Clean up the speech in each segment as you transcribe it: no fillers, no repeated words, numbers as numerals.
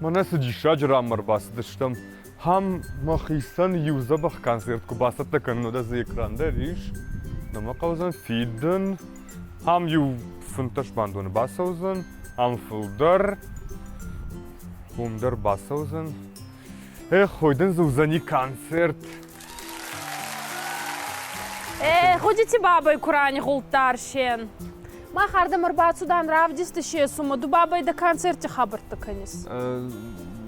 Мӕнӕ цы диссаджы ранмӕ ӕрбацыдыстӕм. Ам мӕхицӕн иу дзӕбӕх концерт куы бацӕттӕ кӕнын, уӕд дзы экран дӕр ис. Нӕ мӕ хъӕудзӕн фидын. Ам иу 15 бандоны бацӕудзӕн, ам фылдӕр, уым дӕр бацӕудзӕн. Эх, ой дын дзы уыдзӕни концерт. Э, гъудити бабӕй ку ранигъулдта Арсен. Мах ардӕм ӕрбацудан равдисти сесумӕ, ду бабӕй дӕ концерти хабӕрттӕ кӕнис.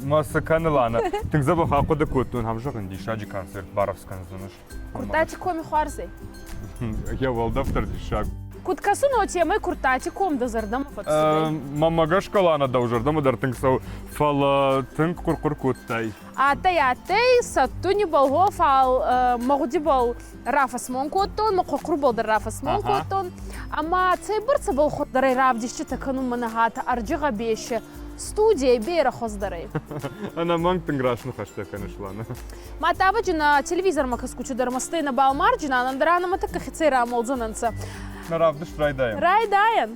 Мӕ цы кӕны, Лана? Тынг дзӕбӕх ахъуыды кодтон, ам зӕгъын, диссаджы концерт барӕвдз кӕндзӕныс. Курдати коми хуарзӕй. Йӕ уӕлдӕф дӕр диссаг. Куд кӕсун, уотемӕй Курдати ком дӕ зӕрдӕмӕ фӕццудӕй? Мӕнмӕ гӕсгӕ, Лана, дӕу зӕрдӕмӕ дӕр тынг цӕуы, фӕлӕ тынг хъуыр-хъуыр кодтай. Адтӕй, адтӕй, сӕттуни бӕлгъо, фал мӕ гъудибӕл рафӕсмон кодтон, мӕ хъур-хъурбӕл дӕр рафӕсмон кодтон. Ӕма цӕйбӕрцӕбӕл хуӕздӕрӕй равдисчитӕ кӕнун мӕнӕ гъатӕ ӕрджигъӕбесе студийӕй берӕ хуӕздӕрӕй. Ӕнӕмӕнг тынг раст ныхӕстӕ кӕныс, Лана. Ма тавӕджи телевизормӕ кӕсгути дӕр мастӕй нӕбал марджинан, ӕндӕр ӕнӕмӕ тӕккӕ хецӕй рамолдзӕнӕнцӕ. Нӕ равдыст райдайӕн. Райдайӕн.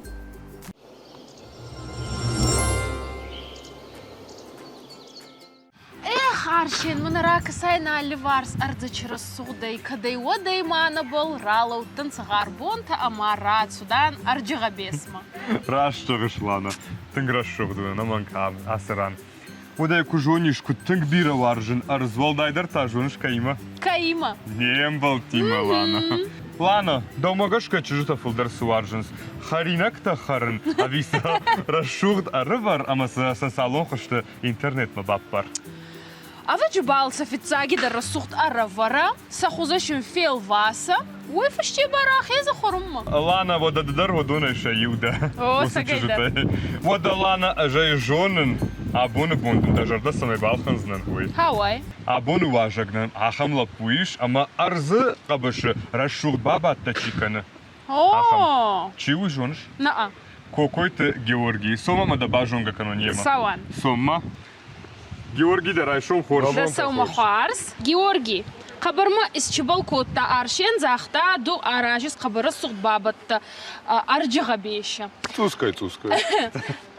Эх, Арсен, мын ракӕсай нӕ алыварс ӕрдзы рӕсугъдӕй, кӕдӕй-уӕдӕй ма нӕбал ралӕудтӕнцӕ гъар бонтӕ ӕма рацудан ӕрджигъӕбесмӕ. Раст зӕгъыс, Лана, тынг рӕсугъд у, ӕнӕмӕнг ацы ран. Уӕдӕ куы зонис, куыд тынг бирӕ уарзын ӕрдз, уӕлдайдӕр та зоныс кӕимӕ? Кӕимӕ? Не мбӕлттимӕ, Лана. Лана, дӕумӕ гӕсгӕ чызджытӕ фылдӕр цы уарзынц? Хӕринӕгтӕ хӕрын ӕви сӕ рӕсугъд ӕрывӕр ӕмӕ сӕ социалон хызты интернетмӕ баппар. Ӕвӕджы балцы фиццагидӕр рӕсугъд ӕрӕвӕрӕ, сӕ хузӕ син фелвасӕ, уой фӕсте ба рахезӕ хуӕрунмӕ. Лана, уӕдӕ ды дӕр уыдонӕй сӕ иу дӕ. О, цӕгӕйдӕр. Уӕдӕ, Лана, ӕз ӕй зонын, абоны бон дын дӕ зӕрдӕ цӕмӕй балхӕндзынӕн, уый. Хауай. Абоны уазӕг нӕм ахӕм лӕппу ис, ӕмӕ ӕрдзы хъӕбысы рӕсугъд бабадтӕ чи кӕны. О! Чи у, зоныс? На-а. Кокойты Георгий. Цом ӕмӕ дӕ базонгӕ кӕнон йемӕ. Цӕуӕн. Цом-ма. Георгий дӕ райсом хорз. Дӕ сӕумӕ хуарз. Георгий, хъӕбӕр ма исчебал кодта Арсен, загъта, ду аразис хъӕбӕр сугъд бабадтӕ ӕрджигъӕбесе. Цъускай, цъускай.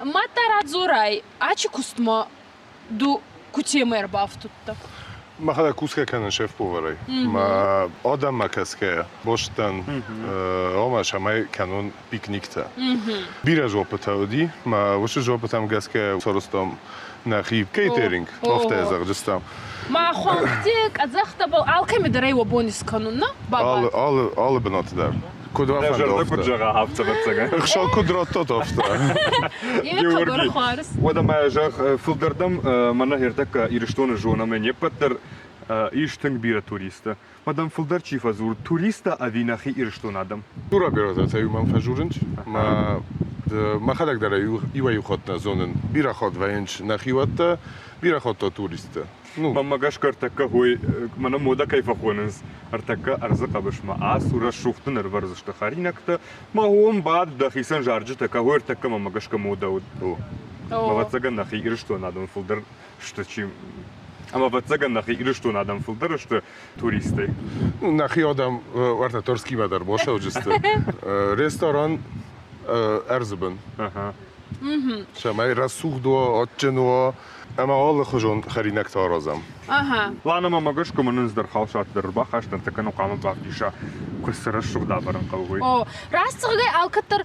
Мадта радзорай, ачи кустмӕ ду кутемӕ ӕрбафтудтӕ? Мӕхӕдӕг кусгӕ кӕнын шеф-поварӕй. Мӕ адӕммӕ кӕсгӕйӕ, бостӕн, ома цӕмӕй кӕнон пикниктӕ. Бирӕ жопытӕ уыди, мӕ уыцы жопытӕм гӕсгӕ сарӕзтам нӕхи кейтеринг, афтӕ зӕгъдзыстӕм. Ма хуӕнхти къӕдзӕхтӕбӕл алкӕми дӕр ӕй уӕ бон искӕнун, нӕ? Алы, алы, алы бынаты дӕр. Куыд Дӕ зӕрдӕ куыд зӕгъа, афтӕ ӕвӕццӕгӕн. Ӕхсӕв куыд радтат, афтӕ. Георги, уӕдӕ ма зӕгъ, фылдӕрдӕм мӕнӕ ӕртӕккӕ Ирыстоны зонӕм не ппӕт дӕр ис тынг бирӕ туристтӕ. Мадам фылдӕр чи фӕдзуры, туристтӕ ӕви нӕхи Ирыстоны адӕм? Дура бирӕтӕ мӕм фӕдзурынц. Мӕхӕдӕг дӕр иуӕй-иу хатт нӕ зонын. Бирӕ хатт вӕййынц нӕхиуӕттӕ, бирӕ хатт та туристтӕ. Ну, мӕнмӕ гӕсгӕ ӕртӕккӕ хой, мӕнӕ модӕ кӕй фӕхонынц, ӕртӕккӕ ӕрдзы хъӕбысмӕ ацу, рӕсугъд дын ӕрвӕрдзысты хӕринӕгтӕ, мӕ уым бад, дӕхицӕн зарджытӕ кӕ, ӕртӕккӕ мӕнмӕ гӕсгӕ модӕ уыд. Ӕвӕццӕгӕн нӕхи Ирыстоны адӕм фылдӕр сты, чи ӕмӕ ӕвӕццӕгӕн нӕхи Ирыстоны адӕм фылдӕр сты туристтӕй. Нӕхи адӕм уӕртӕ Торскимӕ дӕр бацӕуджысты. Ресторан ӕрдзы бын. Цӕмӕй рӕсугъд уа, адджын уа, ӕмӕ алыхуызон хӕринӕгтӕ аразӕм. Лана мӕ гӕсгӕ мын ӕз дӕр халсарт дӕр ӕрбахаста, ӕртӕккӕ ну хъуамӕ бавдиса, куы цы рӕсугъд ӕвӕрын хъӕуы, уый. О, раст зӕгъгӕй, алкӕддӕр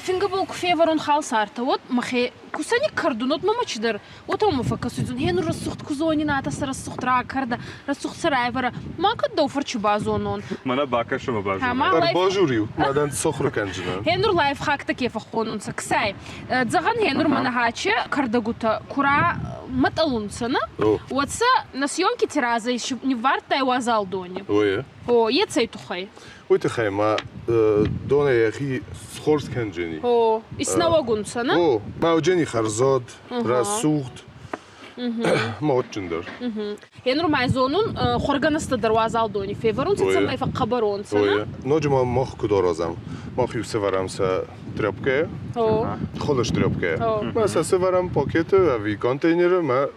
фингӕбӕл куы февӕрон халсартӕ, уӕд мӕхе ку сӕ никкӕрдун, уӕд мӕмӕ чидӕр уотӕ мӕ фӕккӕсуй, хе нур рӕсугъд ку зонин, атӕ сӕ рӕсугъд ракӕрдӕ, рӕсугъд сӕ райвӕрӕ, ма кӕд дӕу фӕрчи базонон. Мӕнӕ бакӕсӕ ма базонай. Ӕрбазур-иу, мадӕн сохур кӕнджынӕн. Хе нур лайфхактӕ ке фӕххонунцӕ, ксай. Зӕгъӕн, хе нур мӕнӕ хаче кӕрдӕгутӕ кура мӕтъӕлунцӕ, нӕ? Уӕд сӕ на съемки теразӕй ниввардтай уазал дони. О, е цӕй туххӕй? Уый тыххӕй ма донӕй йӕхи схорз кӕнджени. О, иснӕуӕг унцӕ, нӕ? О, мауджени хӕрзад, рӕсугъд, модджын дӕр. Енур ма зонун, хуӕргӕнӕстӕ дӕр уазал дони февӕрунцӕ, цӕмӕй фӕхъхъӕбӕронцӕ, нӕ? Ноджы ма мах куыд аразӕм? Мах-иу сӕвӕрӕм сӕ тряпкӕйы, холыс тряпкӕйы. Мӕ сӕ сӕвӕрӕм пакеты ӕви контейнеры, мӕ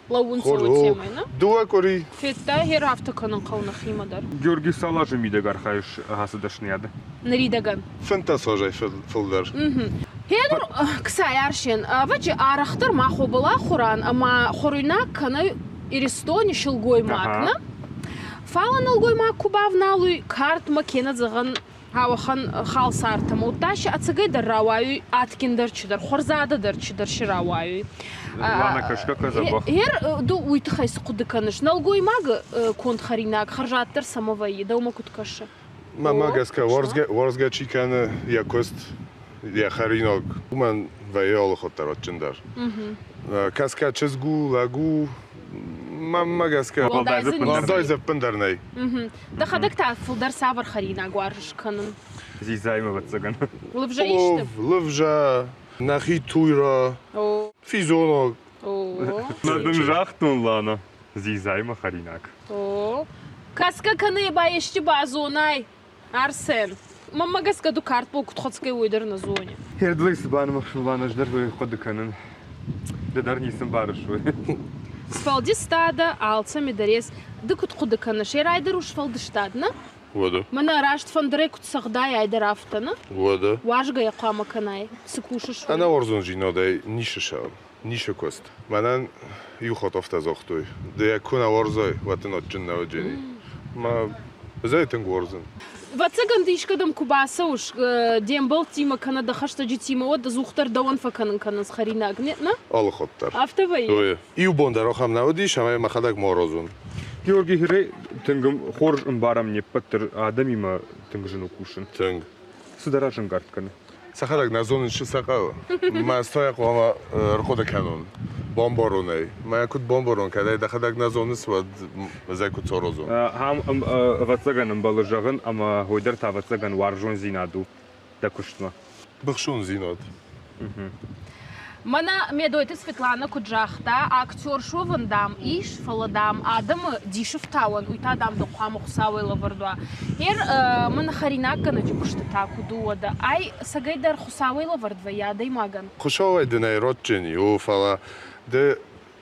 Лӕууынц уотемӕй, нӕ? Дыууӕ къуыри. Федтай, хер афтӕ кӕнын хъӕуы нӕхимӕ дӕр. Георгий цал азы мидӕг архайыс ацы дӕсныйады? Ныридӕгӕн. 15 азӕй фылдӕр. Хенур ксай Арсен, ӕвӕджи арӕхдӕр ма хобыл ахуран ӕма хуӕруйнаг кӕнӕ Иристони силгоймаг, нӕ? Фал нӕлгоймаг ку бавналуй картмӕ кенӕ зӕгъӕн ауӕхӕн халсартӕмӕ, удта си ӕцӕгӕйдӕр рауайуй адгиндӕр чидӕр, хуӕрзадӕдӕр чидӕр си рауайуй. Лана кӕсгӕ дзӕбӕх. Ер ду уый тыххӕй цы хъуыды кӕныс? Нӕлгоймагы конд хӕринаг хӕрзаддӕр цӕмӕ вӕййы, дӕумӕ куыд кӕсы? Мӕнмӕ гӕсгӕ, уарзгӕ чи кӕны йӕ куыст, йӕ хӕринаг, уымӕн вӕййы алыхатт дӕр адджындӕр. Кӕсгӕ чызг у, лӕг у, мӕнмӕ гӕсгӕ, уӕлдай дзы ӕппындӕр нӕй. Дӕхӕдӕг та фылдӕр цавӕр хӕринаг уарзыс кӕнын? Дзидзаимӕ, ӕвӕццӕгӕн. Лывзӕ исты? Лывзӕ, нӕхи туйра, физонӕг. Нӕ дын загътон, Лана, дзидзаимӕ хӕринаг. О, кӕсгӕ кӕны ба исчи базонай, Арсен. Мӕнмӕ гӕсгӕ ду картбол куд хуӕцгӕй, уой дӕр нӕ зони. Хердлӕй цы банымӕхсын, Лана, ӕз дӕр уый хъуыды кӕнын. Ды дӕр ницы мбарыс, уый. Сфӕлдистадӕ алцӕми дӕр ес. Ды куд хъуыды кӕныс, е райдӕр у сфӕлдыстад, нӕ? Уӕдӕ. Мӕнӕ раст фӕндырӕй куд цӕгъдай, айдӕр афтӕ, нӕ? Уӕдӕ. Уарзгӕ йӕ хъуамӕ кӕнай, цы кусыс, уый. Ӕнӕуарзондзинадӕй ницы сӕ ницы куыст. Мӕнӕн иу хатт афтӕ загътой, ды йӕ куы нӕ уарзай, уӕд дын адджын нӕ уыдзӕни. Мӕ ӕз ӕй тынг уарзын. Ӕвӕццӕгӕн ды искӕдӕм куы бацӕуыс де мбӕлттимӕ кӕнӕ дӕ хӕстӕджытимӕ, уӕд ӕдзухдӕр дӕуӕн фӕкӕнын кӕнынц хӕринаг, не? Алы хатт дӕр. Афтӕ вӕййы? Иу бон дӕр ахӕм нӕ уыдис, ӕмӕ мӕхӕдӕг ма аразон. Георгий Хирей тынг хорз ӕмбарӕм не ппӕт дӕр адӕмимӕ тынг зын у кусын. Тынг. Цыдӕр разӕнгард кӕны. Сӕхӕдӕг нӕ зонын, цы сӕ хъӕуы. Мӕ стӕй хъуамӕ ӕрхъуыды кӕнон, бамбарон ӕй. Мӕ куыд бамбарон, кӕд ӕй дӕхӕдӕг нӕ зоныс, уӕд ӕз ӕй куыд саразон? Ахӕм ӕвӕццӕгӕн ӕмбӕлы зӕгъын, ӕмӕ уый дӕр та ӕвӕццӕгӕн уарзондзинад у дӕ куыстмӕ. Быхсондзинад. Мӕнӕ Медойты Светланӕ куыд загъта, актер суӕвын, дам, ис, фӕлӕ, дам, адӕмы дисы фтауӕн, уый та, дам, дын хъуамӕ Хуыцауӕй лӕвӕрд уа. Ер мын хӕринаггӕнӕджы куысты та куыд у уӕдӕ? Ай цӕгӕйдӕр Хуыцауӕй лӕвӕрд вӕййы адӕймагӕн? Хуыцауӕй дын ӕй ратджын у, фӕлӕ ды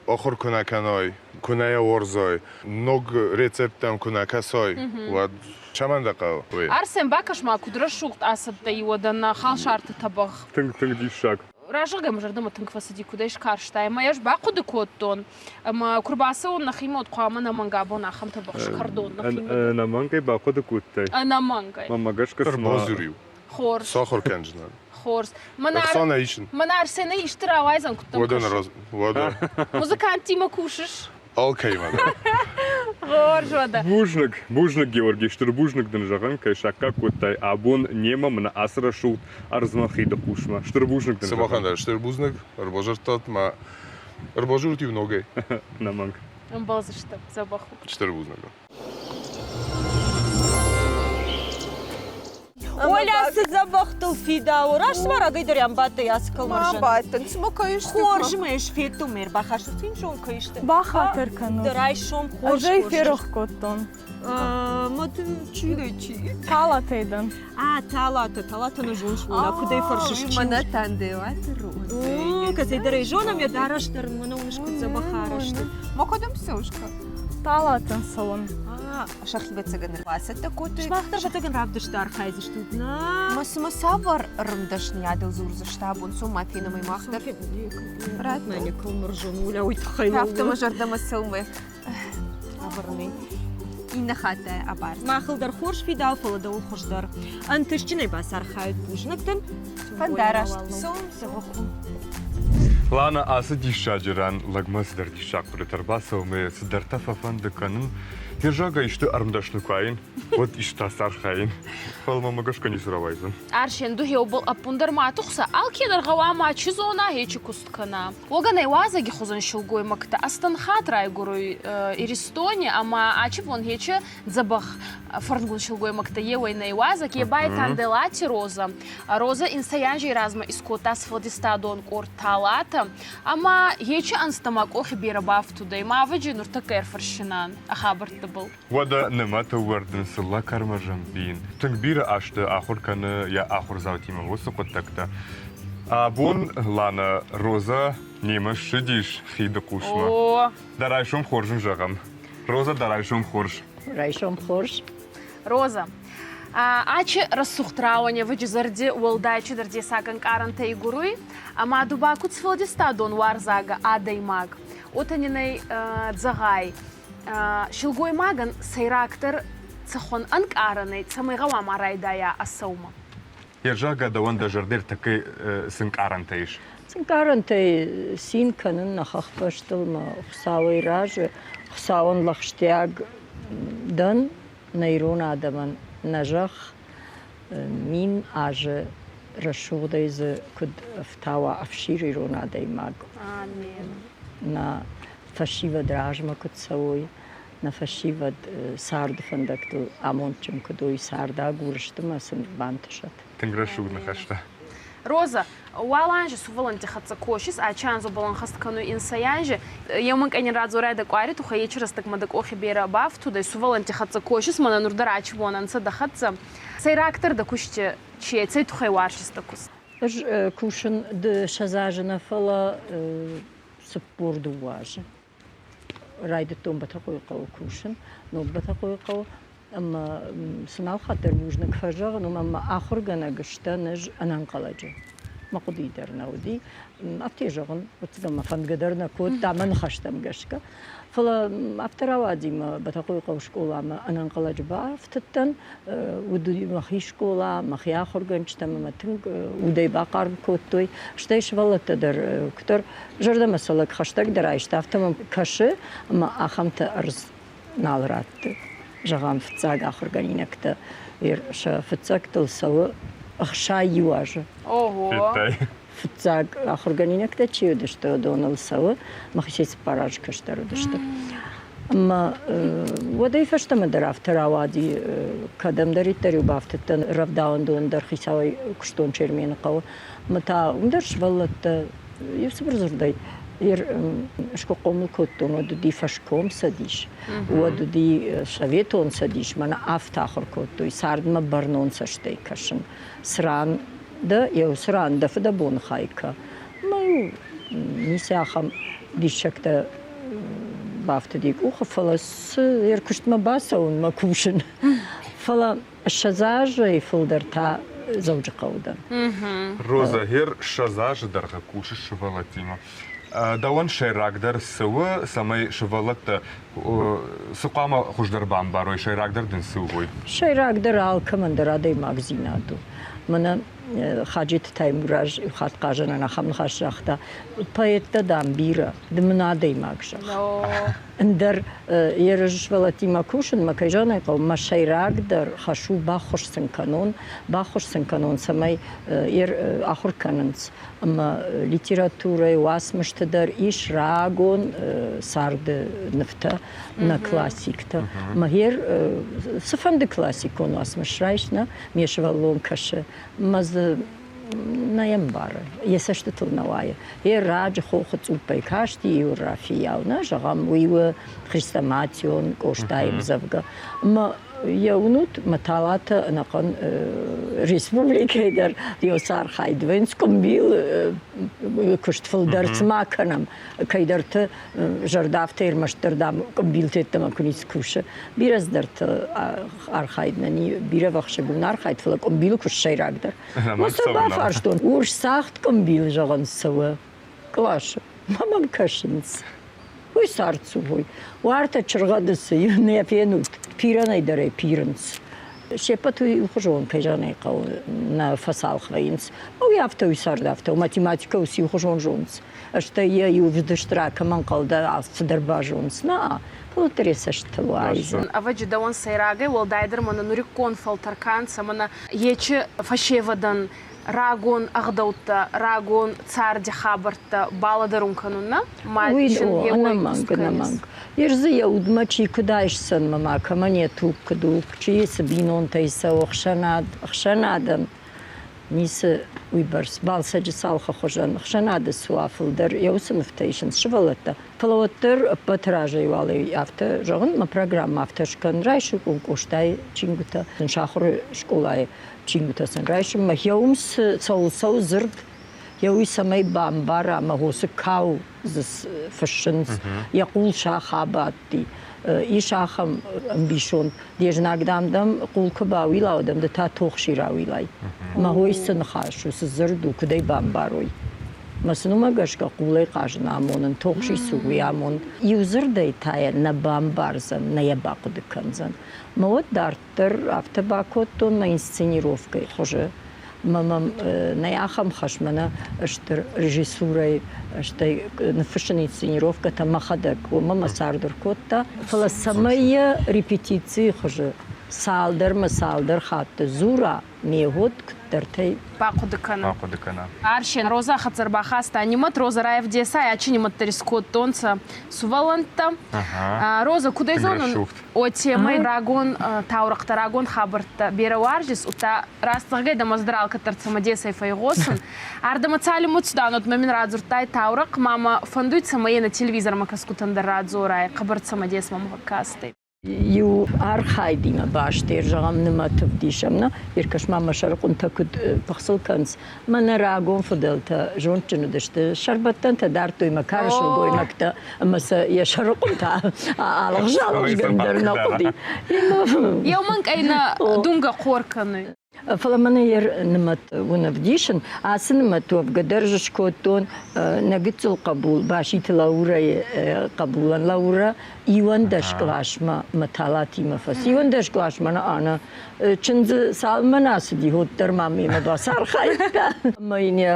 ахуыр куы нӕ кӕнай, куы нӕ йӕ уарзай, ног рецепттӕм куы нӕ кӕсай, уӕд цӕмӕн дӕ хъӕуы уый? Арсен, бакӕс-ма, куыд рӕсугъд ацӕттӕ и уӕдӕ нӕ халсарты тӕбӕгъ. Тынг-тынг диссаг. Разӕггӕ мӕ зӕрдӕмӕ тынг фӕцыди, куыд ӕй скарстай. Ӕмӕ ӕз бахъуыды кодтон, ӕмӕ куы рбацӕуон нӕхимӕ, уӕд хъуамӕ ӕнӕмӕнг абон ахӕм тӕбӕгъ скӕрдон нӕхимӕ. Ӕнӕмӕнгӕй бахъуыды кодтай? Ӕнӕмӕнгӕй. Мӕнмӕ гӕсгӕ цыма... Ӕрбадзур-иу. Хорз. Сахуыр кӕнджынӕн. Хорз. Мӕнӕ Ӕхца нӕ исын. Мӕнӕ Арсенӕй исты рауайдзӕн, куыд дӕм Уӕдӕ кӕсы? Уӕдӕ. Музыканттимӕ кусыс? Алкӕимӕ дӕр. Хорз уӕдӕ. Бузныг, бузныг, Георги, стыр бузныг дын зӕгъын, кӕй саккаг кодтай абон немӕ мын ацы рӕсугъд ӕрдзмӕ хиды хъусмӕ. Стыр бузныг дын. Сымахӕн дӕр стыр бузныг, ӕрбазардтат мӕ. Ӕрбазурут-иу ногӕй. Нӕмӕнг. Ӕмбӕлдзыстӕм, дзӕбӕх у. Стыр бузныг. Оля, цы дзӕбӕхтыл фидауы. Раст ма рагӕй дӕр ӕм бадтӕй ацы кӕлмӕрзӕн. Ма бадтӕн, цыма кӕй сты. Хорз мӕ ӕз федтон, ме рбахастут финсон кӕй сты. Бахатыр кӕнут. Ды райсом хорз Ӕз ӕй ферох кодтон. Ма ты чи дӕ, чи? Талатӕй дӕн. А, Талата, Талата нӕ зоныс, уына, куыд ӕй фӕрсыс, чи? Мӕнӕ Танделаты Роза. Кӕцӕйдӕр ӕй зонӕм, йӕ дарӕс дӕр мӕнӕ уыныс, куыд дзӕбӕх арӕзт. Ма кӕдӕм цӕуыс, ка? Талатӕн цӕуын. Сӕхи ӕвӕццӕгӕн ӕрбацӕттӕ кодтой. Сымах дӕр ӕвӕццӕгӕн равдысты архайдзыстут, нӕ? Ма цымӕ цавӕр ӕрмдӕсныйадыл дзурдзысты абон? Цом ма фенӕм ӕй мах дӕр. Рад мӕ никуы мырзон, Уля, уый тыххӕй Афтӕ мӕ зӕрдӕмӕ цӕуы. Абырнӕй. Иннӕ хатт абар. Махыл дӕр хорз фидау, фӕлӕ дӕуыл хуыздӕр. Ӕнтыстджынӕй бацархайут бузныг дын. Фӕндараст. Цом, дзӕбӕх у. Лана, ацы диссаджы ран лӕгмӕ цыдӕр диссаг хъуыдытӕ ӕрбацӕуы ӕмӕ цыдӕртӕ фӕфӕнды кӕнын. Йе зӕгъгӕ исты ӕрмдӕсны куы аин, уӕд исты ацархайин. Фӕлӕ мӕмӕ гӕсгӕ ницы рауайдзӕн. Арсен, ду хеубӕл ӕппундӕр ма тухсӕ, алкедӕр гъӕуама чи зона, хечи куст кӕна. Уогӕ нӕ уазӕги хузӕн силгоймӕгтӕ ӕстӕн хатт райгуруй Иристони ӕма ачи бон хечи дзӕбӕх фӕрнгун силгоймӕгтӕ еуӕй нӕ уазӕг, е ба Танделати Роза. Роза инсӕй анзей размӕ искодта сфӕлдистадон къорд Талатӕ ӕма ечи ӕнзтӕмӕ къохи берӕ бафтудӕй. Ма ӕвӕджи нуртӕккӕ ӕрфӕрсинан ӕ хабӕрттӕбӕл. Уӕдӕ нымӕты уӕрдын цыллӕ кӕрмӕзӕн бийын. Тынг бирӕ азты ахуыр кӕны йӕ ахуырдзаутимӕ уыцы хъуыддӕгтӕ. Абон Лана Роза Немӕ ссыдис хиды хъусмӕ. О! Дӕ райсом хорз ын зӕгъӕм. Роза, дӕ райсом хорз. Райсом хорз. Роза, ачи рӕсугъд рауӕневӕджы зӕрди уӕлдай чидӕр дессаг ӕнкъарӕнтӕ игуруй, ӕма ду ба куд сфӕлдистадон уарзагӕ адӕймаг, уотӕ нин ӕй дзӕгъай, силгоймагӕн сӕйрагдӕр цӕхуӕн ӕнкъарӕнӕй, цӕмӕй гъӕуама райдайа ӕ сӕумӕ? Ерзагӕ дӕуӕн дӕ зӕрдӕ ӕртӕккӕ цы нкъарӕнтӕ ис? Цы нкъарӕнтӕй цин кӕнын нӕ хӕхбӕстыл мӕ Хуыцауӕй разы, Хуыцауӕн лӕгъстиаг дӕн нӕ ирон адӕмӕн нӕ зӕхх мин азы рӕсугъдӕй дзы куыд ӕфтауа ӕфсир ирон адӕймаг. Нӕ фӕсивӕд размӕ куыд цӕуой, нӕ фӕсивӕд царды фӕндӕгтыл амондджын куыд уой, цардагур сты мӕ сын бантысӕд. Тынг рӕсугъд ныхӕстӕ. Роза, уал анзи сувӕллӕнтти хӕццӕ косис, ачи анзобӕл ӕнхӕст кӕнуй инсӕй анзи. Еумӕнкъӕй нин радзорай дӕ къуари туххӕй, ечи рӕстӕгмӕ дӕ къохи берӕ бафтудӕй, сувӕллӕнтти хӕццӕ косис, мӕнӕ нур дӕр ачи бон ӕнцӕ дӕ хӕццӕ. Сӕйрагдӕр дӕ кусти чи ӕй, цӕй туххӕй уарзис дӕ куст? Ӕз кусын 20 азы нӕ, фӕлӕ 42 азы. Райдыдтон Бӕтӕхъойыхъӕуы кусын, ног Бӕтӕхъойыхъӕуы, ӕмӕ сын алхатт дӕр бузныг фӕзӕгъын, уымӕн ӕмӕ ахуыргӕнӕг сдӕн ӕз ӕнӕнхъӕлӕджы. Мӕ хъуыдыйы дӕр нӕ уыди. Афтӕ зӕгъын, ӕвӕццӕгӕн мӕ фӕндгӕ дӕр нӕ кодта мӕ ныхӕстӕм гӕсгӕ. Фӕлӕ афтӕ рауади мӕ Бӕтӕхъойыхъӕуы скъоламӕ ӕнӕнхъӕлӕджы бафтыдтӕн. Уыд мӕхи скъола, мӕхи ахуыргӕнджытӕ мӕ тынг удӕй бахъарм кодтой. Стӕй сывӕллӕттӕ дӕр куыддӕр зӕрдӕмӕ сӕ лӕг хӕстӕгдӕр айста, афтӕ мӕм кӕсы, ӕмӕ ахӕмтӕ ӕрдз нал ратты. Зӕгъӕм, фыццаг ахуыргӕнинӕгтӕ сӕ фыццӕгтыл цӕуы 61 азы. Ого! Фыццаг ахуыргӕнинӕгтӕ чи уыдысты, уыдоныл цӕуы, мӕхицӕй цыппар азы кӕстӕр уыдысты. Ӕмӕ уӕдӕй фӕстӕмӕ дӕр афтӕ рауади, кӕдӕмдӕриддӕр-иу бафтыдтӕн рӕвдауӕндон дӕр хицауӕй куыстон Чермены хъӕуы. Ӕмӕ та уым дӕр сывӕллӕттӕ иу цыбыр дзырдӕй ӕз куы хъомыл кодтон, уӕд уыди фӕскомцӕдис, уӕд уыди Советон Цӕдис, мӕнӕ афтӕ ахуыр кодтой цардмӕ бӕрнон цӕстӕй кӕсын. Цы ран дӕ, еу цы ран дӕ фыдӕбоны хай кӕ. Ӕмӕ-иу ницы ахӕм диссӕгтӕ бафтыди къухы, фӕлӕ цы ӕркуыстмӕ бацӕуын мӕ кусын. Фӕлӕ 20 азӕй фылдӕр та Дзӕуджыхъӕуы дӕн. Роза, гъер 20 азы дӕргъы кусыс сывӕллӕттимӕ. Дӕуӕн сӕйрагдӕр цы у, цӕмӕй сывӕллӕттӕ цы хъуамӕ хуыздӕр бамбарой, сӕйрагдӕр дын цы у, уый? Сӕйрагдӕр алкӕмӕн дӕр адӕймагдзинад у. Мӕнӕ Хаджеты Таймураз иу хатт хъазӕнӕн ахӕм ныхас загъта, поэттӕ, дам, бирӕ, ды мын адӕймаг зӕгъ. Ӕндӕр ерыс сывӕллӕттимӕ кусынмӕ, кӕй зӕгъын ӕй хъӕуы, мӕ сӕйрагдӕр хӕс у баххуыс сын кӕнон, баххуыс сын кӕнон, цӕмӕй ахуыр кӕнынц. Ӕмӕ литературӕйы уацмысты дӕр ис рагон царды нывтӕ, нӕ классиктӕ. Ӕмӕ гъер цыфӕнды классикон уацмыс райс, нӕ, ме сывӕллон кӕсы, ӕмӕ дзы нӕ йӕ мбары, йӕ цӕстытыл нӕ уайы. Йе раджы хохы цъуппӕй касти иу Рафийау, нӕ зӕгъӕм, уый у хрестоматион Къостайы ӕмдзӕвгӕ. Ӕмӕ йӕ уынут, мӕ талатӕ ӕнӕхъӕн республикӕйы дӕр йӕ архайд вӕййынц къуымбил куыст фылдӕр цыма кӕнӕм. Кӕйдӕрты зӕрдӕ афтӕ ӕрмӕстдӕр, дам, къуымбилты йеддӕмӕ куы ницы кусы. Бирӕ цыдӕртӕ архайд нӕ бирӕвӕхсыг архайд, фӕлӕ къуымбилы куыст сӕйрагдӕр. Уый сӕ бафарстон, урс цагъд къуымбил зӕгъын цӕуы къласы. Ма мӕм кӕсынц. Уый цард цу уый. Уартӕ чыргъӕды цы нӕ фенут, пирӕнӕй дӕр ӕй пирынц. Се ппӕт уый иухуызон, кӕй зӕгъын ӕй хъӕуы, нӕ фӕцалх вӕййынц. Уый афтӕ, уый цард афтӕ у, математикӕ уыцы иухуызон зонынц. Стӕй йӕ иу вдыст ракӕмӕн хъӕлдӕ цыдӕр базонынц. Нӕ, фӕлӕ йӕ цӕстытыл уайдзӕн. Ӕвӕджы дӕуӕн сӕйрагӕй уӕлдайдӕр мӕнӕ нуриккон фӕлтӕр ка нцӕ, мӕнӕ ечи фӕсевӕдӕн рагон ӕгъдӕуттӕ, рагон царди хабӕрттӕ балӕдӕрун кӕнун, нӕ? Ма Уый о, ӕнӕмӕнг, ӕнӕмӕнг. Ир дзы йӕ удмӕ чи куыд айсдзӕн, мӕ кӕмӕн йӕ туг куыд у, чи цы бинонтӕй цӕуы ӕхсӕнад, ӕхсӕнадӕн ницы уыйбӕрц балцӕджы цалхы хуызӕн ӕхсӕнады цы уа фылдӕр, йӕ уыцы нывтӕ исынц сывӕллӕттӕ. Фӕлӕ уӕддӕр ӕппӕты разӕй уал афтӕ зӕгъын, мӕ программӕ афтӕ скӕн, райсут Къостайы чингуытӕ, сын сахуыры скъолайы чингуытӕ сын райсынмӕ. Йӕ уым цы цӕуыл цӕуы дзырд, Йӕ уый цӕмӕй бамбара ӕмӕ уыцы кау дзы фыссынц, йӕ хъул сах абадти. Ис ахӕм ӕмбисонд, де знаг, дам, дӕм хъул куы бауила, уӕд ӕм ды та тохси рауилай. Мӕ хой цы ныхас у, цы дзырд у, куыд ӕй бамбарой? Мӕ сын уымӕ гӕсгӕ хъулӕй хъазын амонын, тохси цы у, уый амон. Иу дзырдӕй та йӕ нӕ бамбардзӕн, нӕ йӕ бахъуыды кӕндзӕн. Мӕ уӕд дарддӕр афтӕ бакодтон мӕ инсценировкӕйы хуызы. Мӕ мӕм нӕй ахӕм хӕс, мӕнӕ стыр режиссурӕйы, стӕй ныффыссын инсценировкӕтӕ мӕхӕдӕг, уымӕ мӕ цард ӕркодта. Фӕлӕ цӕмӕй йӕ репетицийы хуызы цалдӕр мӕ цалдӕр хатты дзура, ме гъуд куыддӕртӕй бахъуыды кӕна. Бахъуыды кӕна. Арсен Роза хӕццӕ рбахаста нимӕт, Роза раевдесай ачи нимӕттӕ скодтонцӕ сувӕллӕнттӕ. Роза, куд ӕй зонун, Уотемӕй рагон таурӕхътӕ, рагон хабӕрттӕ берӕ уарзис, удта раст зӕгъгӕй дӕмӕ ӕз дӕр алкӕддӕр цӕмӕдесӕй фӕйгъосун. Ардӕмӕ цалинмӕ цудан, уӕдмӕ мин радзурдтай таурӕхъ, ма мӕ фӕндуй, цӕмӕй ӕнӕ телевизормӕ кӕсгутӕн дӕр радзорай, хъӕбӕр цӕмӕдес мӕмӕ фӕккастӕй. Иу архайдимӕ баст зӕгъӕм, нымӕт ӕвдисӕм, нӕ? Иркӕс-ма мӕ сӕрыхъуынтӕ куыд пыхцыл кӕнынц. Мӕнӕ рагон фыдӕлтӕ зондджын уыдысты, сӕрбӕттӕнтӕ дардтой мӕ кары сылгоймӕгтӕ ӕмӕ сӕ йӕ сӕрыхъуынтӕ алыгъз-алыгъзгӕндӕр нӕ хъуыди. Еу мӕнкъӕй нӕ думгӕ хъор кӕны. Фӕлӕ мӕнӕ йе нымӕт уын ӕвдисын. Ацы нымӕт уӕвгӕ дӕр скодтон нӕ гыццыл хъӕбул Баситы Лаурӕйы хъӕбулӕн. Лаурӕ 11 къласмӕ мӕ талатимӕ фӕци. 11 къласмӕ нӕ ӕнӕ чындзы цалынмӕ нӕ ацыди, уӕддӕр ма мемӕ бацархайдта. Ӕмӕ йын йӕ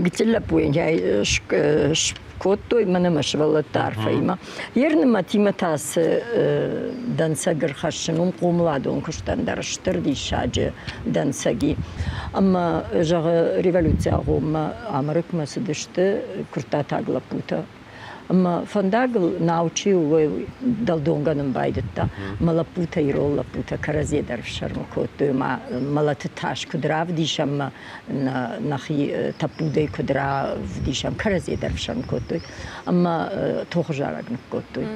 гыццыл лӕппуйӕн кодтой мӕнӕ мӕ сывӕллӕтты арфӕимӕ. Йе рнымӕтимӕ та цы дӕнцӕг ӕрхӕссын, уым хъомыладон куыстӕн дӕр стыр диссаджы дӕнцӕг и. Ӕмӕ, зӕгъы, революцийы агъоммӕ Амырыкмӕ цыдысты куырттатаг лӕппутӕ. Ӕмӕ фӕндагыл нау чи у, уый дӕлдонгӕнын байдыдта. Мӕ лӕппутӕ, ирон лӕппутӕ кӕрӕдзийӕ дӕр ӕфсӕрмы кодтой, ӕмӕ мӕлӕты тас куыд равдисӕм, мӕ нӕхи тӕппудӕй куыд равдисӕм, кӕрӕдзийӕ дӕр ӕфсӕрм кодтой. Ӕмӕ тохы зарӕг ныккодтой.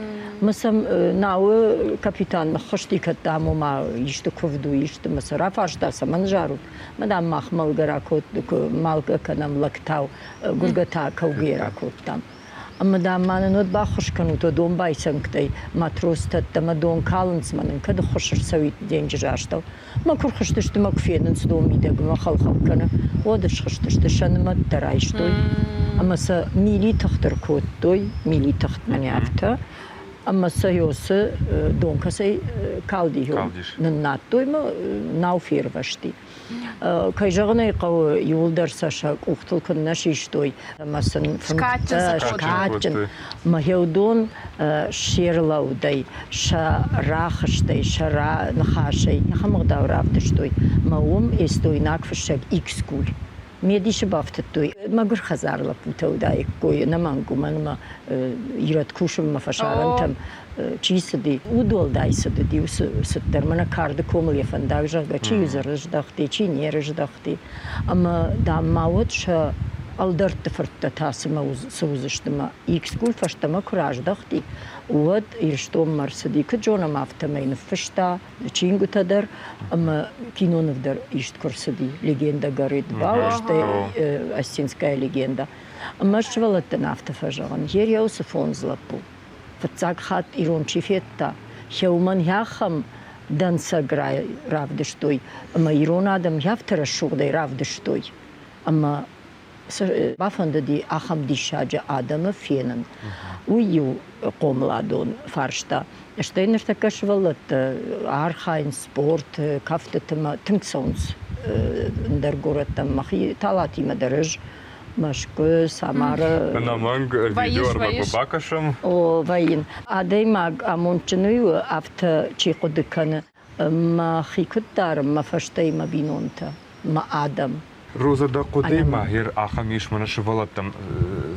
Мӕ сӕм науы капитан ныххызти, кӕд, дам, ома исты куывд у, исты, мӕ сӕ рафарста, цӕмӕн зарут? Мӕ, дам, мах мӕлгӕ ракод, мӕлгӕ кӕнӕм лӕгтау, гуыргӕ та кӕугӕ ракодтам. Ӕмӕ, дам, ма нын уӕд баххуыс кӕнут уӕ домбайцӕнгтӕй, матростӕ ӕддӕмӕ дон калынц, мӕ нын кӕд ӕххуыс ӕрцӕуид денджызы астӕу. Мӕ куы рхызтысты, мӕ куы фенынц дон мидӕгмӕ хӕл-хӕл кӕны, уӕд схызтысты, сӕ нымӕттӕ райстой ӕмӕ сӕ мили тыхт ӕркодтой, мили тыхт мӕнӕ афтӕ, ӕмӕ сӕ ёсы дон кӕцӕй калди, ныннадтой мӕ нау фервӕзти. Кӕй зӕгъын ӕй хъӕуы, иууылдӕр сӕ сӕ къухтыл куыннӕ систой ӕмӕ сын фынгтӕ скадджын. Мӕхеудон се рлӕудӕй, сӕ рӕхыстӕй, сӕ ныхасӕй ахӕм ӕгъдау равдыстой, мӕ уым эстойнаг фыссӕг Икскуль ме дисы бафтыдтой. Мӕгуыр хӕдзар лӕппутӕ уыдаиккой, ӕнӕмӕнг, уымӕн ӕмӕ ирӕд кусынмӕ фӕсарӕнтӕм чи цыди, удуӕлдай цыд уыди уыцы цыд дӕр. Мӕнӕ карды комыл йӕ фӕндаг, зӕгъгӕ, чи рыздӕхти, чи не рыздӕхти. Ӕмӕ, дам, ма уӕд сӕ ӕлдӕртты фырттӕ та цымӕ цы уыдзысты мӕ Икскуль фӕстӕмӕ куы раздӕхти, уӕд Ирыстонмӕ ӕрцыди. Куыд зонӕм, афтӕмӕй ныффыста чингуытӕ дӕр ӕмӕ киноныв дӕр ист куы рцыди «Легенда горы Дбал», стӕй «Осетинская легенда». Ӕмӕ сывӕллӕттӕн афтӕ фӕзӕгъын, Йе уыцы фондз лӕппу фыццаг хатт ирон чи федта, уымӕн ахӕм дӕнцӕг равдыстой ӕмӕ ирон адӕм афтӕ рӕсугъдӕй равдыстой, ӕмӕ бафӕндыди ахӕм диссаджы адӕмы фенын. Уый иу хъомыладон фарста. Стӕй ныртӕккӕ сывӕллӕттӕ архайынц спорт, кӕфтыты тынг цӕуынц ӕндӕр горӕттӕм. Мӕхи талатимӕ дӕр ӕз Мӕскуы, Самара. Ӕнӕмӕнг видеоӕрмӕг бакӕсӕм. О, вӕййын. Адӕймаг амондджын уый у, афтӕ чи хъуыды кӕны. Мӕхи куыд дарын, мӕ фӕстӕ мӕ бинонтӕ, мӕ адӕм. Роза, дӕ хъуыдыйы ма гъер ахӕм ис мӕнӕ сывӕллӕттӕм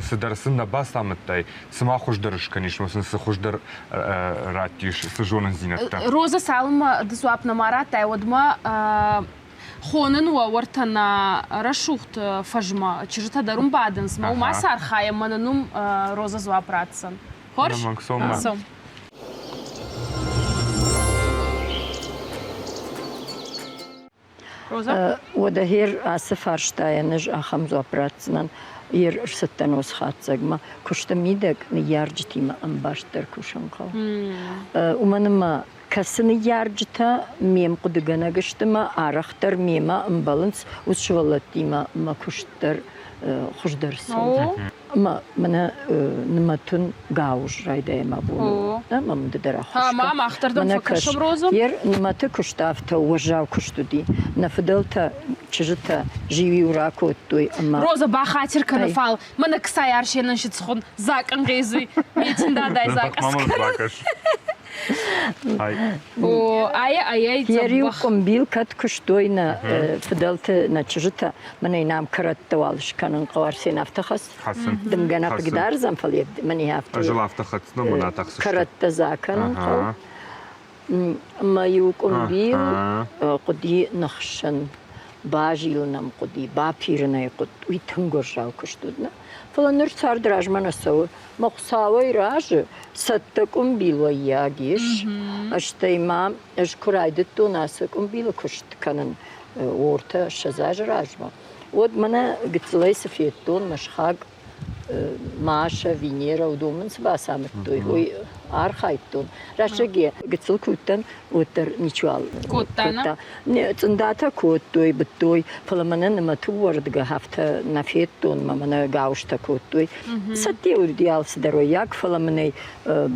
цыдӕр сын нӕ бацамыдтай, цы ма хуыздӕр скӕнис ӕмӕ сын цы хуыздӕр раттис, цы зонындзинӕдтӕ? Роза, цалынмӕ ды дзуапп нӕма радтай, уӕдмӕ хонын уӕ уӕртӕ нӕ рӕсугъд фӕзмӕ. Чызджытӕ дӕр уым бадынц, мӕ уым ацы архайӕм, мӕ нын уым Роза дзуапп ратдзӕн. Хорз? Цом. Роза? Уӕдӕ гьер ацы фарстайӕн ӕз ахӕм дзуапп ратдзынӕн. Ер ӕрцыдтӕн уыцы хатдзӕгмӕ. Куысты мидӕг ныййарджытимӕ ӕмбастдӕр кусын хъӕуы. Уымӕн ӕмӕ кӕцы ныййарджытӕ ме мхъуыдыгӕнӕг сты мӕ арӕхдӕр мемӕ ӕмбӕлынц, уыцы сывӕллӕттимӕ мӕ куыст дӕр хуыздӕр цӕуы. Ӕмӕ мӕнӕ нымӕтын гауыз райдайӕм абон. Ӕмӕ мын ды дӕр ӕххуыс кӕн. Мах дӕр дӕм фӕкӕсӕм, Роза. Ер нымӕты куыст афтӕ уӕззау куыст уыди. Нӕ фыдӕлтӕ чызджытӕ зиу-иу ракодтой ӕмӕ... Роза, бахатир кӕны, фал мӕнӕ ксай арсенӕн сицхун закъӕнгъезуй Метин дадай закъаз кӕнун. О, ай ай Йӕ-иу къуымбил кӕд куыстой нӕ фыдӕлты нӕ чызджытӕ, мӕнӕ нӕм кӕрӕттӕ уал скӕнын хъӕуы Арсен афтӕ хӕц. Хӕцын. Дымгӕ нӕ хъыгдардзӕн, фӕлӕ мӕнӕ афтӕ. Ӕз ыл афтӕ хӕцын ӕмӕ нӕ атӕхдзысты. Кӕрӕттӕ дзы акӕнын хъӕуы. Ӕмӕ-иу къуымбил хъуыди ныхсын, базилын ӕм хъуыди, бапирын ӕй хъуыд. Уый тынг уӕззау куыст уыд, нӕ? Фӕлӕ ныр цард размӕ нӕ цӕуы. Мӕ Хуыцауӕй разы, цӕттӕ къуымбил уӕййаг ис. Стӕй ма ӕз куы райдыдтон ацы къуымбилы куыст кӕнын ортӕ 20 азы размӕ, уӕд мӕнӕ гыццылӕй цы федтон, мӕ сыхаг Маша, Венера, уыдон мын цы бацамыдтой, уый архайдтон. Рӕстӕг гыццыл куы уыдтӕн, уӕддӕр ничиуал кодта. Цъындатӕ кодтой, быдтой, фӕлӕ мӕнӕ нымӕты уӕрдгӕ афтӕ нӕ федтон, мӕ мӕнӕ гауызтӕ кодтой. Цӕттӕ уыди алцыдӕр уӕййаг, фӕлӕ мын ӕй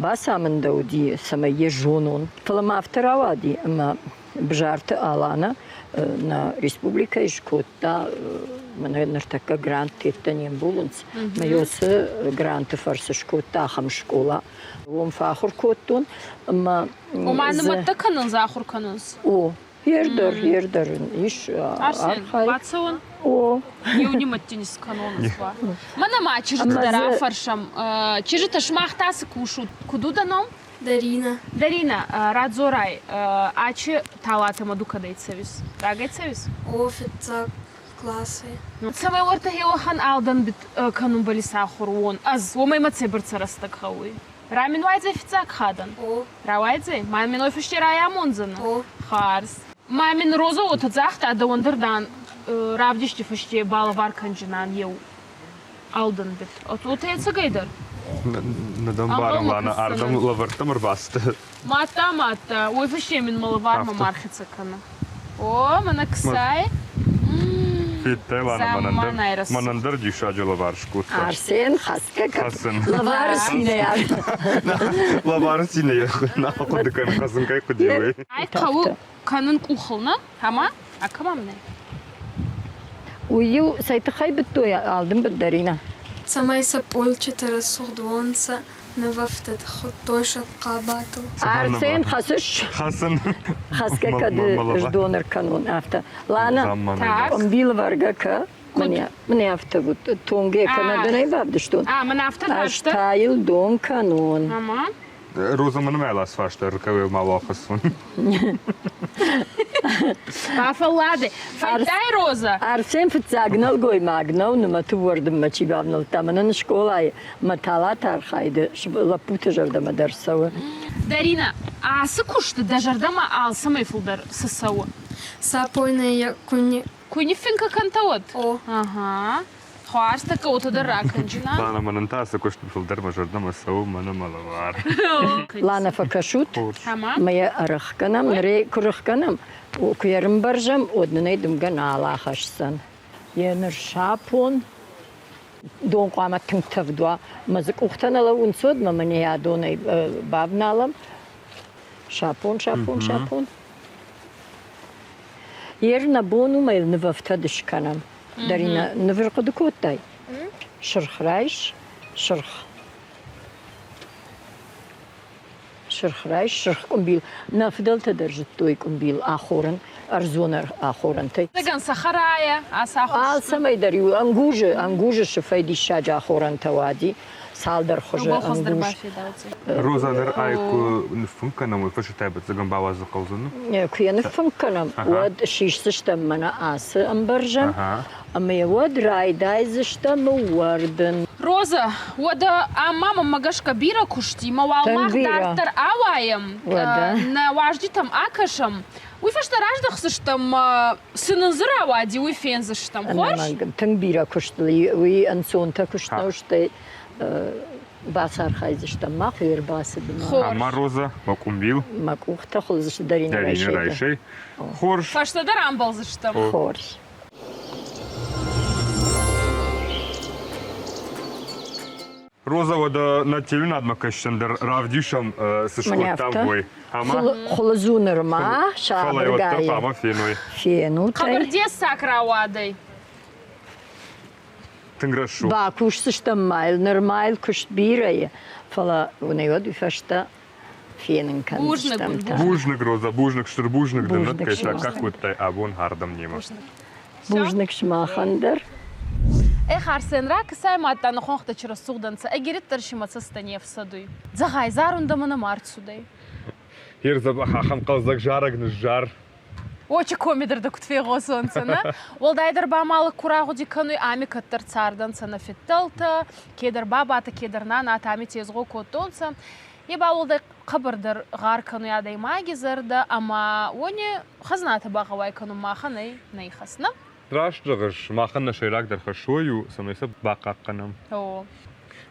бацамындӕуыди, цӕмӕй йӕ зонон. Фӕлӕ ма афтӕ рауади, ӕмӕ Бзарты Алана нӕ республикӕйы скодта, мӕнӕ ныртӕккӕ грант теттӕ не мбулынц, мӕ уыцы гранты фӕрцы скодта ахӕм скъола. Уым фӕахуыр кодтон ӕмӕ Ома нымӕттӕ кӕнын дзы ахуыр кӕнынц? О, ердӕр, ердӕр ис архайд. Бацӕуын? О. Иу нимӕттин скӕнон ба. Мӕнӕ ма чызджыты дӕр афӕрсӕм. Чызджытӕ, сымах та цы кусут? Куыд у дӕ ном? Дарина. Дарина, радзорай, ачы талатӕмӕ ду кӕдӕй цӕуис? Рагӕй цӕуис? О, фиццаг класси. Цӕмӕй уӕртӕ хеуӕхӕн алдӕнбит кӕнунбӕл исахур уон ӕз, уомӕй мӕ цӕйбӕрцӕ рӕстӕг гъӕуй? Рамин уайдзӕй фиццаг хадӕн? О. Рауайдзӕй? Ма мин уой фӕсте райамондзӕнӕ? О. Хуарз. Ма мин Роза уотӕ загъта, дӕуӕн дӕр, дан, равдисти фӕсте балӕвар кӕнджынӕн еу алдӕнбит. Уотӕ ӕцӕгӕйдӕр? Нӕ дӕм барӕн, Лана, ардӕм лӕвӕрттӕм ӕрбацыдтӕ. Мадта, мадта, уой фӕсте мин мӕ лӕвармӕ ма рхӕццӕ кӕнӕ. О, мӕнӕ ксай. Федтай, Лана, мӕнӕн дӕр диссаджы лӕвар скодта. Арсен, хӕсгӕ кӕн. Лӕвары цинӕй Лӕвары цинӕй нал хъуыды кӕн, хӕцын кӕй хъуыди, уый. Ай хъӕуы кӕнын къухыл, нӕ? Ӕма? Акӕмӕм нӕ? Уый-иу цӕй тыххӕй быдтой алдымбыд Дарина? Цӕмӕй сӕ пъолчытӕ рӕсугъд уонцӕ, нывӕфтыд хуыдтой сӕ хъабатыл. Арсен, хӕцыс? Хӕцын. Хӕсгӕ кӕд ыздон ӕркӕнон, афтӕ. Лана, къуымбилвӕргӕ кӕ, мӕнӕ афтӕ вот тонгӕ кӕнӕ дын ӕй бавдыстон. А, мӕнӕ афтӕ Ӕз та йыл дон кӕнон. Ама? Роза мӕнмӕ ласфаста ркӕуел ма уахӕссон. Бафӕллады. Фӕдтай, Роза? Арсен фыццаг нӕлгоймаг нӕу, нымӕты уӕрдынмӕ чи бавнӕлдта. Мӕнӕн скъолайы мӕ талаты архайды лӕппуты зӕрдӕмӕ дӕр цӕуы. Дарина, ацы куысты дӕ зӕрдӕмӕ алцӕмӕй фылдӕр цы цӕуы? Сапойнӕй куы Куы ниффинка кӕнтӕ уӕд? О. Ага. Хуарз тӕккӕ уотӕ дӕр ракӕнджына. Лана, мӕнӕн та ацы куыст фылдӕр мӕ зӕрдӕмӕ цӕуы, мӕнӕ мӕ лӕвар. Лана, фӕкӕсут, мӕ йӕ ӕрӕхгӕнӕм, ныр ӕй куы рыхгӕнӕм, куы йӕ рымбӕрзӕм, уӕд нын ӕй дымгӕ нал ахӕсдзӕн. Йӕ ныр сапон дон хъуамӕ тынг тӕвд уа, мӕ дзы къухтӕ нӕ лӕууынц, уӕд мӕ мӕнӕ йӕ донӕй бавналӕм. Сапон, сапон, сапон. Ер нӕ бон у мӕ йыл нывӕфтӕд скӕнӕм. Дарина, ныв ӕрхъуыды кодтай? Сырх райс, сырх. Сырх райс, сырх къуымбил. Нӕ фыдӕлтӕ дӕр зыдтой къуымбил ахорын, ӕрдзон ахорӕнтӕй. Ӕцӕгӕн цӕхӕрайӕ ацахуырсты? Алцӕмӕй дӕр иу ӕнгузы, ӕнгузы сыфӕй диссаджы ахорӕнтӕ уади. Цалдӕр хуызы ӕнгуз. Роза, ныр ӕй куы ныффынк кӕнӕм, уый фӕстӕ ӕвӕццӕгӕн бауадзын хъӕудзӕн? Куы йӕ ныффынк кӕнӕм, уӕд сисдзыстӕм мӕнӕ ацы ӕмбӕрзӕн, ӕмӕ йӕ уӕд райдайдзыстӕм ууӕрдын. Роза, уӕдӕ ам ма мӕнмӕ гӕсгӕ бирӕ куыстимӕ уал Тынг мах бирӕ. дарддӕр ауайӕм, Уӕдӕ. нӕ уазджытӕм акӕсӕм. Уый фӕстӕ раздӕхдзыстӕм, цы нын дзы рауади, уый фендзыстӕм. Хорз? Ӕнӕмӕнг, тынг бирӕ куыст уый ӕнцонтӕ куыст нӕу, стӕй бацархайдзыстӕм мах уе рбацыдмӕ. Хорз. Ӕмӕ Роза, мӕ къуымбил. Мӕ къухтӕ хуылдзысты Дарина Дарина райсӕй. райсӕй. Хорз. Фӕстӕдӕр амбӕлдзыстӕм. Хорз. Роза, уӕдӕ нӕ телеуынадмӕ кӕсджытӕн дӕр равдисӕм, цы скодтам, уый. Ӕмӕ Хуылыдз у нырма, Фӕлӕ уӕддӕр сабыргай. хъуамӕ феной. Фенут ӕй. Хъӕбӕрдессаг рауадӕй. Тынг рӕсугъд. Бакусдзыстӕм ма йыл, нырма йыл куыст бирӕ и, фӕлӕ уынӕй уӕд уый фӕстӕ фенын кӕндзыстӕм та. Бузныг, Роза, бузныг, стыр бузныг дын, Бузныг кӕй сымахӕн. саккаг кодтай абон ардӕм немӕ. Бузныг сымахӕн дӕр. Эх, Арсен, ракӕсай мадта нӕ хонхтӕ чи рӕсугъдӕнцӕ, ӕгириддӕр си мӕ цӕстӕ не фсӕдуй. Дзӕгъӕй зарун дӕмӕ нӕма рцудӕй. Хер дзӕбӕх ахӕм хъӕлдзӕг зарӕг ныззар. Очи коми дӕр дӕ куд фегъосонцӕ, нӕ? Уӕлдайдӕр ба ма лӕг ку рагъуди кӕнуй, ами кӕддӕр цардӕнцӕ нӕ фидтӕлтӕ, кедӕр бабатӕ, кедӕр нанатӕ ами тезгъо кодтонцӕ. Е ба уӕлдай хъӕбӕрдӕр гъар кӕнуй адӕймаги зӕрдӕ ӕма уони хӕзнатӕ багъӕуай кӕнун махӕн ӕй нӕ ихӕс, нӕ? Раст зӕгъыс, махӕн нӕ сӕйрагдӕр хӕс уый у, цӕмӕй сӕ бахъахъхъӕнӕм. О.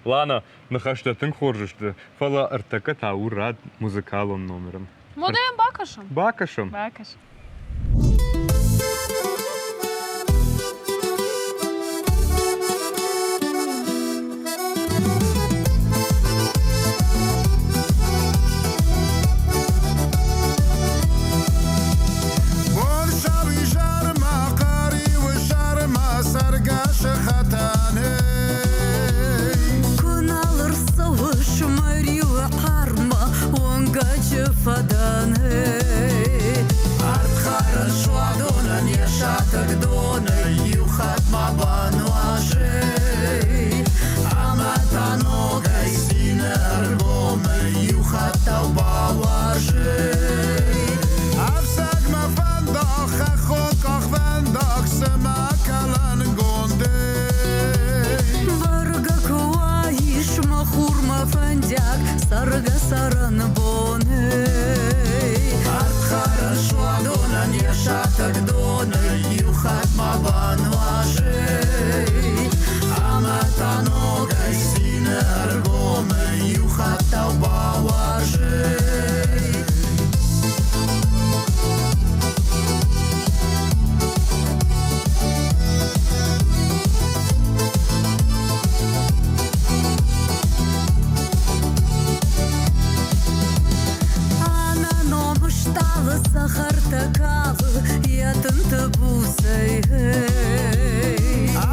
Лана, ныхӕстӕ тынг хорз сты, фӕлӕ ӕртӕккӕ та у рад музыкалон номерӕн. Модӕйӕн бакӕсӕм. Бакӕсӕм. Бакӕсӕм. Куы нал ӕрцӕуыс мӕ риуы хъарммӕ, уӕнгӕджы фӕдӕн. Ӕрдхӕрӕн суадонӕн йӕ сатӕг донӕй иу хатт ма бануазы. Ӕмӕ та ногӕй цины ӕргомӕй иу хаттау бауарзы. Ӕфцӕгмӕ фӕндаг, хӕххон къахвӕндаг, цыма кӕлӕнгондӕй. Бӕргӕ куы уаис мӕ хурмӕ фӕндиаг, цӕргӕ цӕрӕнбонӕй. Ӕрдхӕрӕн суадонӕн йӕ сатӕг донӕй иу хатт ма бануазы. Ӕмӕ та ногӕй цины ӕргомӕй иу хаттау бауарзы. Ӕнӕном стъалы цӕхӕртӕ калы йӕ тынты буцӕй.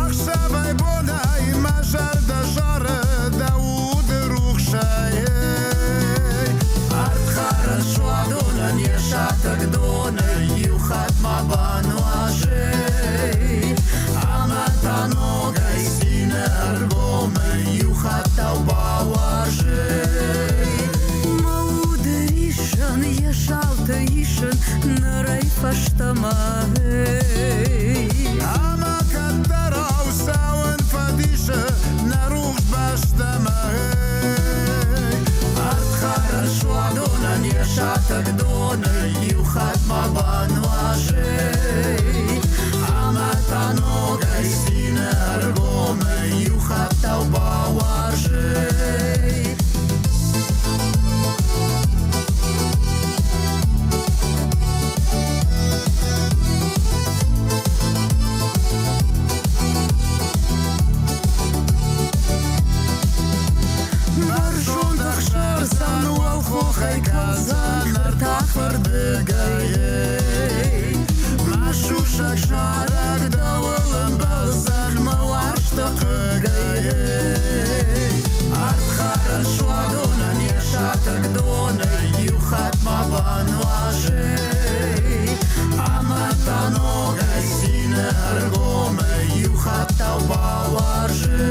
Ӕхсӕвӕй-бонӕй мӕ зӕрдӕ зары дӕ уды рухсӕй. Ӕрдхӕрӕн суадонӕн йӕ сатӕг донӕй иу хатт ма бануазы. Ӕмӕ та ногӕй цины ӕргомӕй иу хаттау бауарзы. Мӕ уды рисӕн йӕ саутӕ исын нырӕй фӕстӕмӕ. Ӕмӕ кӕддӕрау цӕуын фӕдисы нӕ рухс бӕстӕмӕ. Ӕрдхӕрӕн суадонӕн йӕ сатӕг донӕй иу хатт ма бануазы. Ӕмӕ та ногӕй цины ӕргомӕй иу хаттау бауарзы. Бӕрзонд ӕхсӕрдзӕн уӕлхохӕй кӕлдзӕн ӕртӕфӕрдыгӕй. Мӕ сусӕг зарӕг дӕуыл ӕмбӕлдзӕн мӕ уарзты хъыгӕй. Ӕрдхӕрӕн суадонӕн йӕ сатӕг донӕй иу хатт ма бануазы. Ӕмӕ та ногӕй цины ӕргомӕй иу хаттау бауарзы.